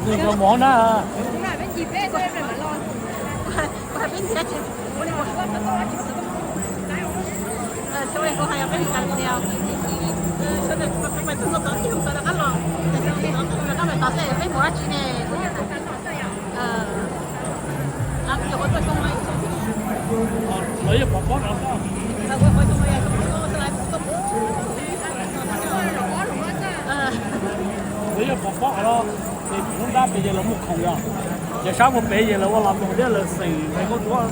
Mus na. Lawv yog pov pob no. Lawv yog pov pob no. Ces nruab nrab pem ces lawv muag khoom yom, ces sab muag pem ces lawv ua las moos thiab lawv xeem nqaij muab duab.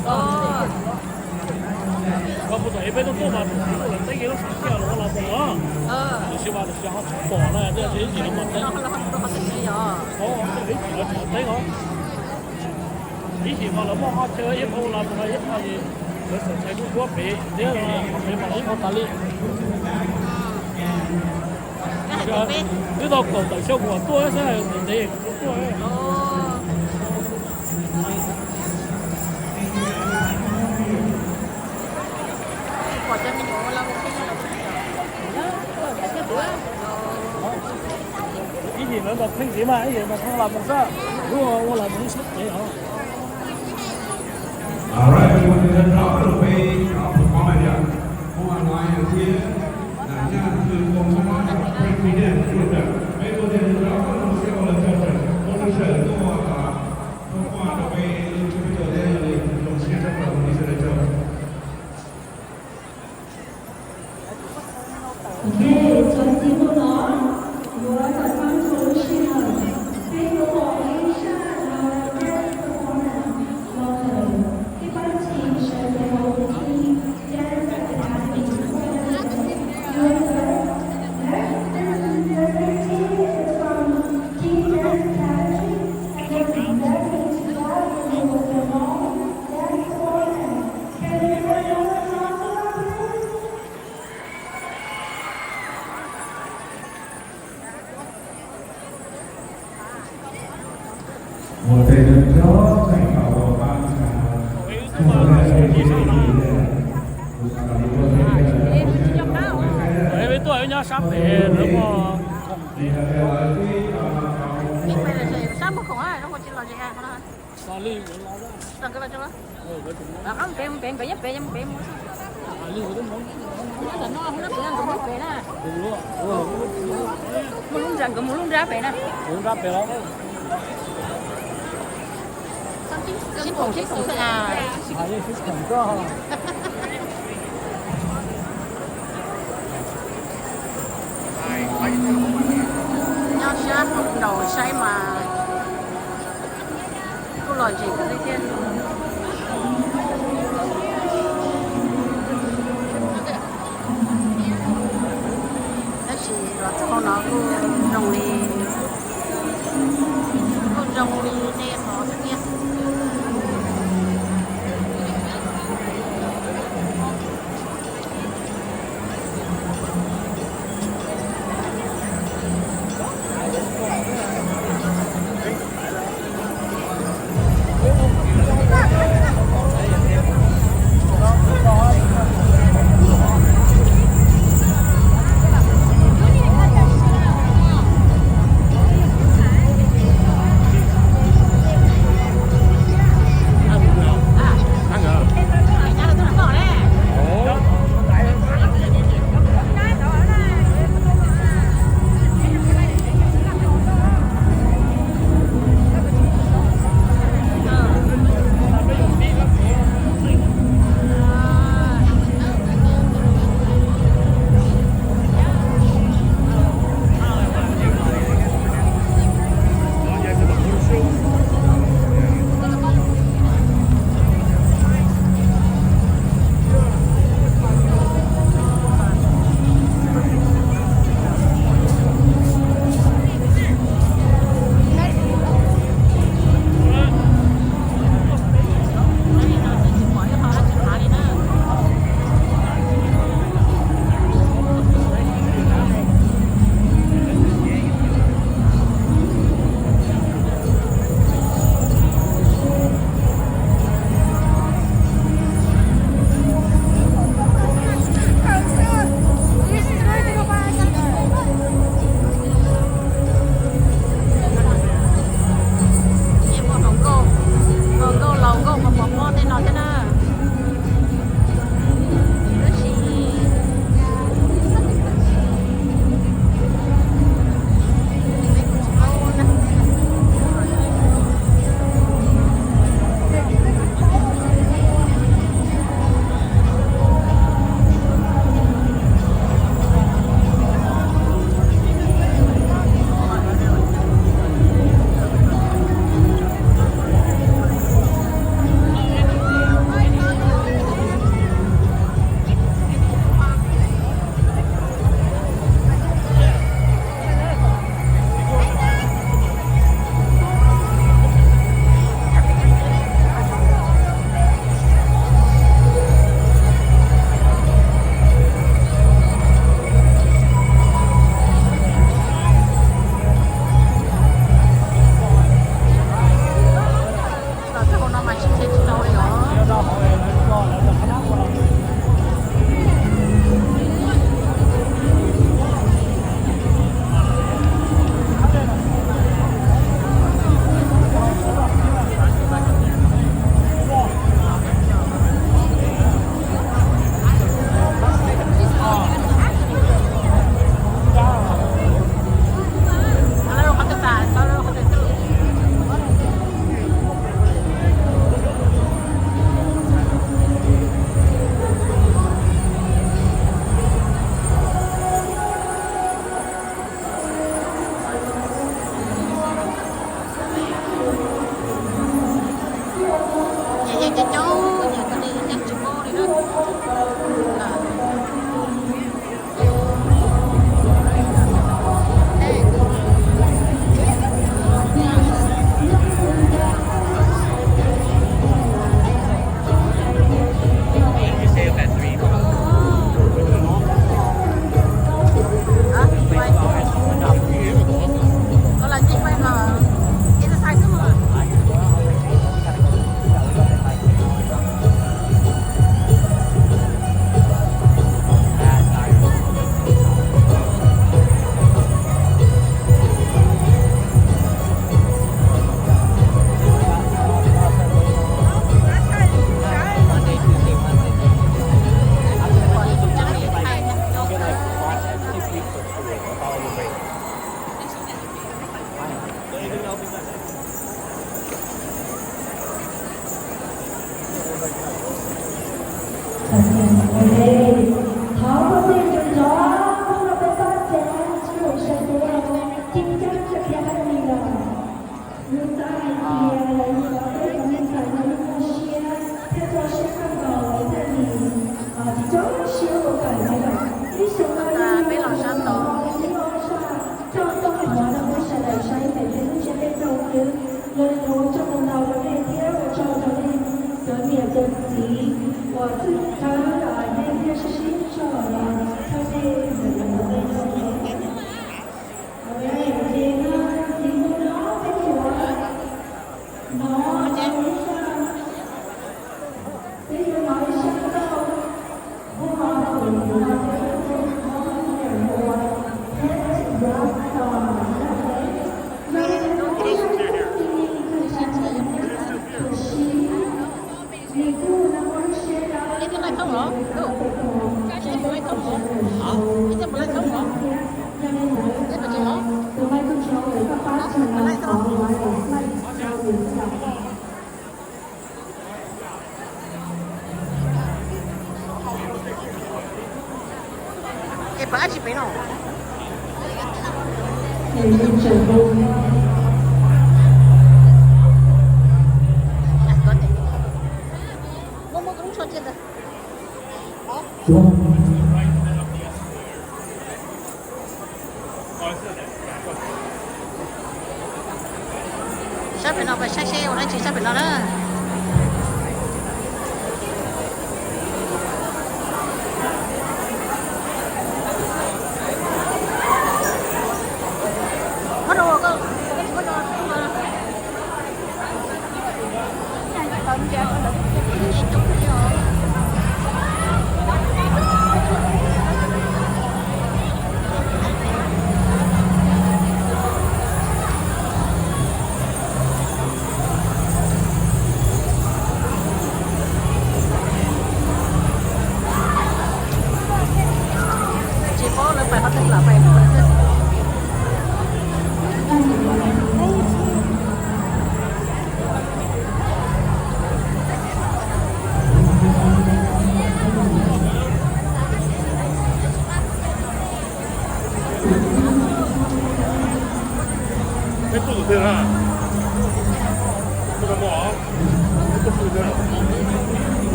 Koj puas tau es peb tuaj tuaj mas tus txiv lawv teeb kiag lub xeem thiaj lawv ua las moos os. Tus siab mas tus siab ho tsis pom no thiaj ib chim lawv mam teeb. Ib chim no lawv muaj ho chaw ib qho las moos no ib qho ces lawv xeem nqaij muab duab pem thiab pem mas ib qho tas li. Twb tau kaum tawm xyoo kuv mam tuaj xwb, ntev ntev kuv tuaj. Ib yim lawv ntaus pheej tiv mas ib yim ntaus pheej las moos xwb, lub ua las moos lub sab pem os. All right, we want to drop it, peb rov perform yom. Muaj Lion thiab Nam Nyaj Hwm Koo Sab Nab President Group, peb ua tias rov qab mus xyaum lawv cov producer tuaj perform rau peb lub tshooj peb caug thiab yog li zoo siab tshaj plaws ua li sawv daws caug. Ok, cov txiv hluas no, yuav tau txog lub sij hawm peb tuaj pom ib zaj no first performance los ntawm ib pab txiv sawv cev hauv lub team Jazz Academy two thousand twenty-four. Yuav ntawd, next person presenting is from Team Jazz Academy and will be presenting to us and will perform their performance. Can we give them a round of applause, please? Peb tuaj nyob sab pem lawv muaj khoom. Sab muag khoom zoo ua tsis los zis. Los li, los li. Pem, pem, pem, pem, pem, pem. Ntawm no hu nrab pem na, nkawd hu nrab pem na. Mus lub nrab, nkawd mus lub nrab pem na. Mus lub nrab pem los. Sib phoom, sib phoom xwb na. Sib phoom koj. Nyob sab hauv nraum saib mas kuj lom zem kawg li thiab. Tab sis los txog hauv no kuj zoo li, kuj zoo li nej qhov xwb thiab. Nws xav hais tias yog peb cov neeg txais no muaj siab thiab rau siab kawg nkaus thiaj li tsis tso siab ua tawm li lawm. Ib xyoos no yog peb los sab tod, ib ob zaj coj tuaj qhuav rau peb sawv daws saib tes peb lub siab peb rau xwb. Yog li ntawd ua tsaug ntau ntau rau nej thiab ua tsaug rau nej cov niam cov txiv uas txhawb thawb nej thiab sib sib tso los thawj nej ntawm lawv ntawd. Ej, twb nqaij thoob los? Ej, twb nqaij thoob los? Ej, twb nqaij thoob los? Ej, puas tsis los? Nqaij thoob los? Ej, pab tsis pem no. Muab muab koj lub tsho cia ntawd. Sab pem no, peb saib seb ua dab tsi sab pem no na. Muab rau koj, koj tsis muab rau. Tsis paub lawv pais qhov twg, lam pais qhov twg.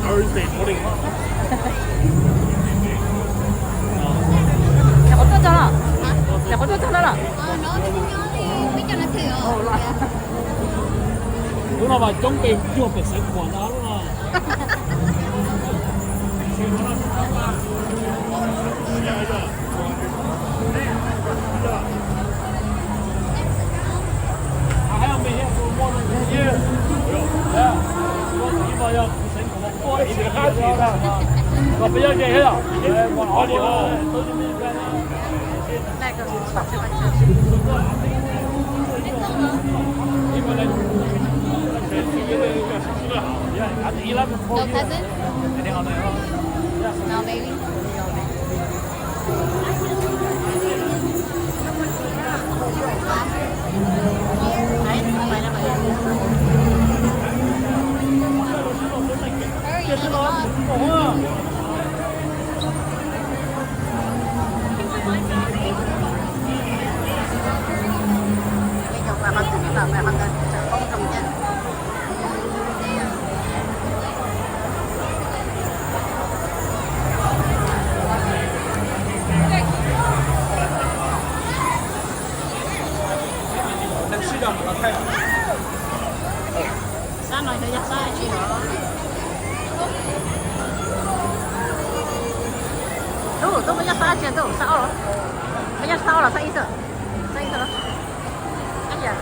Thursday morning. Nws qhuav tuaj txog los? Nws qhuav tuaj txog no los? Lub no mas coob pes cuag pem Xeev Khuam ntag lub no. No cousin? No baby? Hurry, Sab no yog sab dab tsi no? Tub, tub, koj nyob sab dab tsi tub? Sab ob los? Koj nyob sab ob los sab ib xwb? Sab ib xwb los? Ab yam.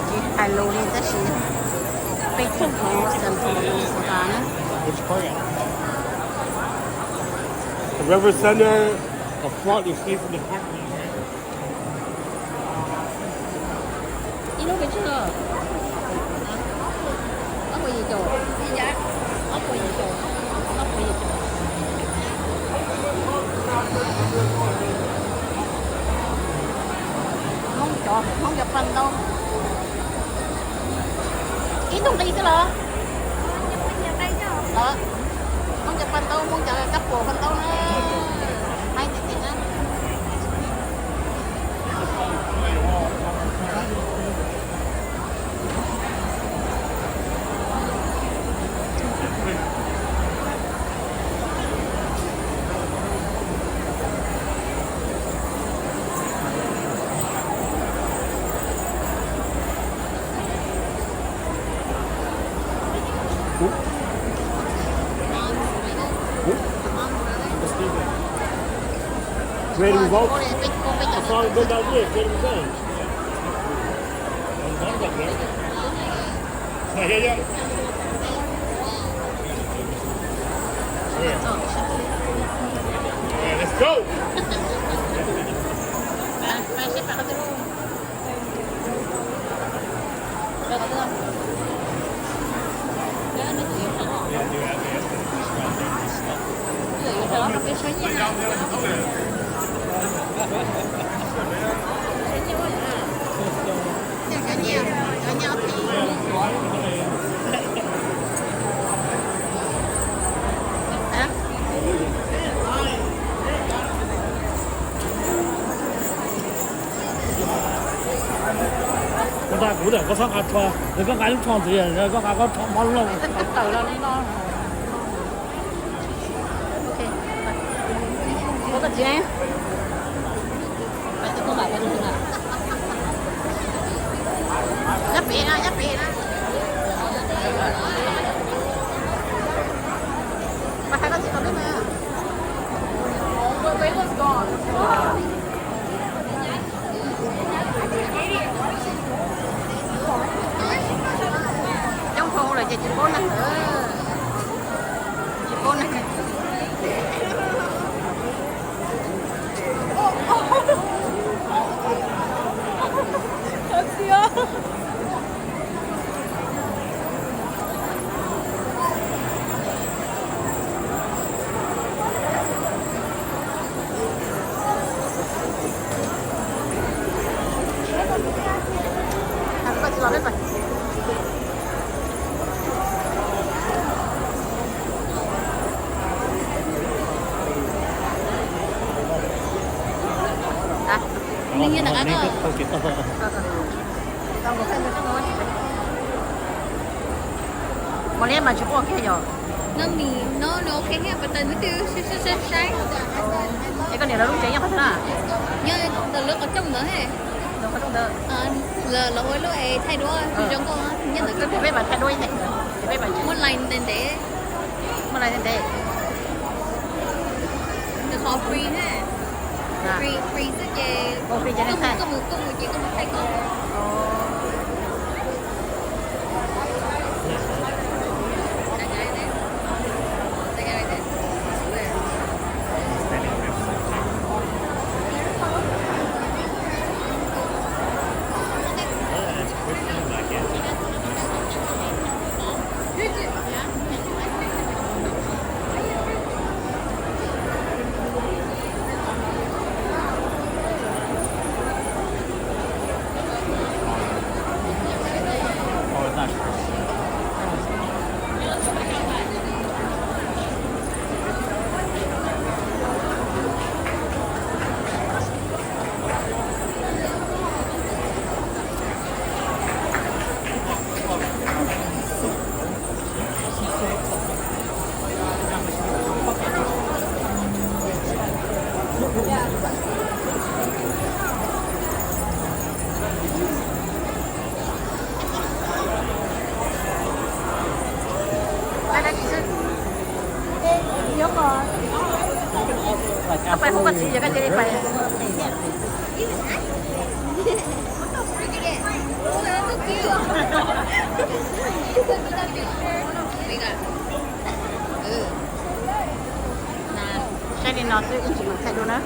Tsis hais lus li tab sis peb tug hauv Central Minnesota na. The Reverend Center, a front you see from the parking lot. Ib lub pes tsawg? Ob puas yim caum. Ob puas yim caum. Ob puas yim caum. Hmoob cov, Hmoob cov paj ntaub. Ib tug nqi xwb los? Los, Hmoob cov paj ntaub, Hmoob cov kab puas paj ntaub na. Haib tiag tiag na. Ready to vote? As long as nobody is ready to vote. Let's go. Koj nqa kuv ntawm koj txhob nqa rho, koj nqa lub rho ntxiv, koj nqa koj rho mob loj tawm los li no. Ua koj txiv ne. Nyob pem na, nyob pem na. Mas hais koj txiv kom peb mus. Coob dhau lawm ces tsis paub neeg, tsis paub neeg. Tau tsis tau. Mos liab mas tsis pub ua kiag yom? No, no, ok, pas tas nws twb saib saib. Es koj niam lawv lub tsev nyob qhov twg na? Nyob ntawm lub qhov rooj ntawd. Lub qhov rooj ntawd. Lawv ua lub es thaij duab zoo nkauj nyob ntawd. Peb mam thaij duab, peb mam muaj lais ntev ntev. Muaj lais ntev ntev. Nws qhov free na. Free, free xwb ces koj mus, koj mus ces koj mus thaij koj. Koj pais hu koj txiv, koj cia li pais. Saib li no xwb, ib ntsis mam thaij dua na.